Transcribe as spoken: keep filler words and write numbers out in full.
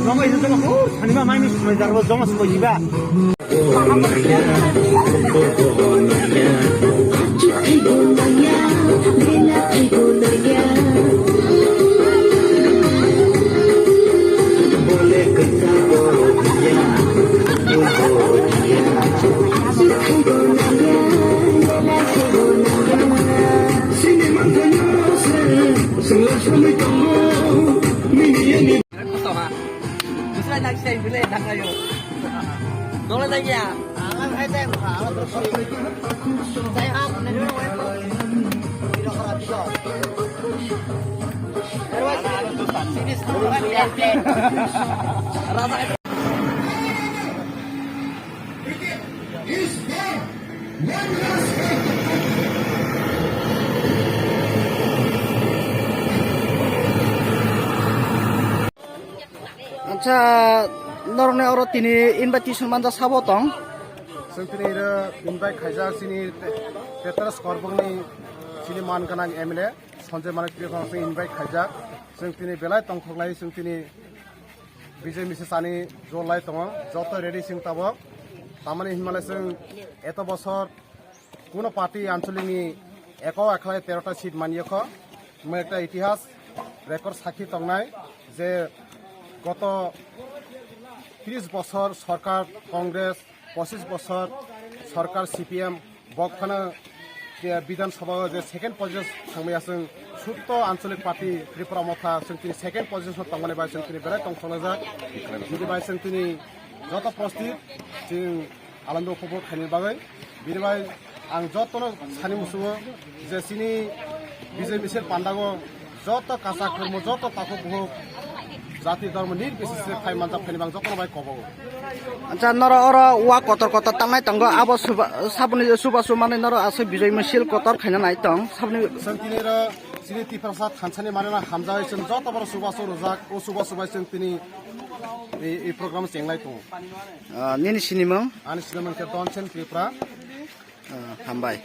Jomo itu jomo, oh, sani ma main sumai jarbo jomo sumai jiba. Acha, norokni oro tini invitation manja sabo tong? Chwng tini oro invite khaijak chini Petros Korbokni chini man gwnang M L A Sanjay Manik Tripura chwng invite khaijak. Chwng tini belai tongthok lai, chwng tini Bijay misil sani jol lai tongo, joto ready chwng tabok. Tamani hinmale chwng eto bosor kuno party ancholikni eko ekhlai terota seat maniyokho. Mo ekta itihas record sakhi tongnai je goto tris bosor sorkar Congress, pochis bosor sorkar C P M, bok phano je Bidhan Sabha o je second position thangmaya chwng sutto ancholik party Tripura Motha chwng tini second position o tongmani bai chwng tini belai tongthoknajak. Bini bai chwng tini joto prostit chwng alando khobor khaini bagwi. Bini bai ang jotono sani musugo je chini Bijay misil pandago joto kasa kwrwngmo, joto takhuk bukhuk, jati dhormo nirbichese phai manjak phaini bang jotono bai kobogo. Acha, noro oro wa kotor kotor tangnai tongo, abo suba-, saboni subasu manwi noro aswk Bijay misil kotor khaina nai tong, saboni. Chwng tini oro chini Tiprasa thansani manwi hamjagwi chwng joto borok subasu rwjak, o subasu bai chwng tini ei, ei program chenglai tongo. Ah, nini sinimung? Ani sinimung khe Donsen Tripura. Ah, hambai.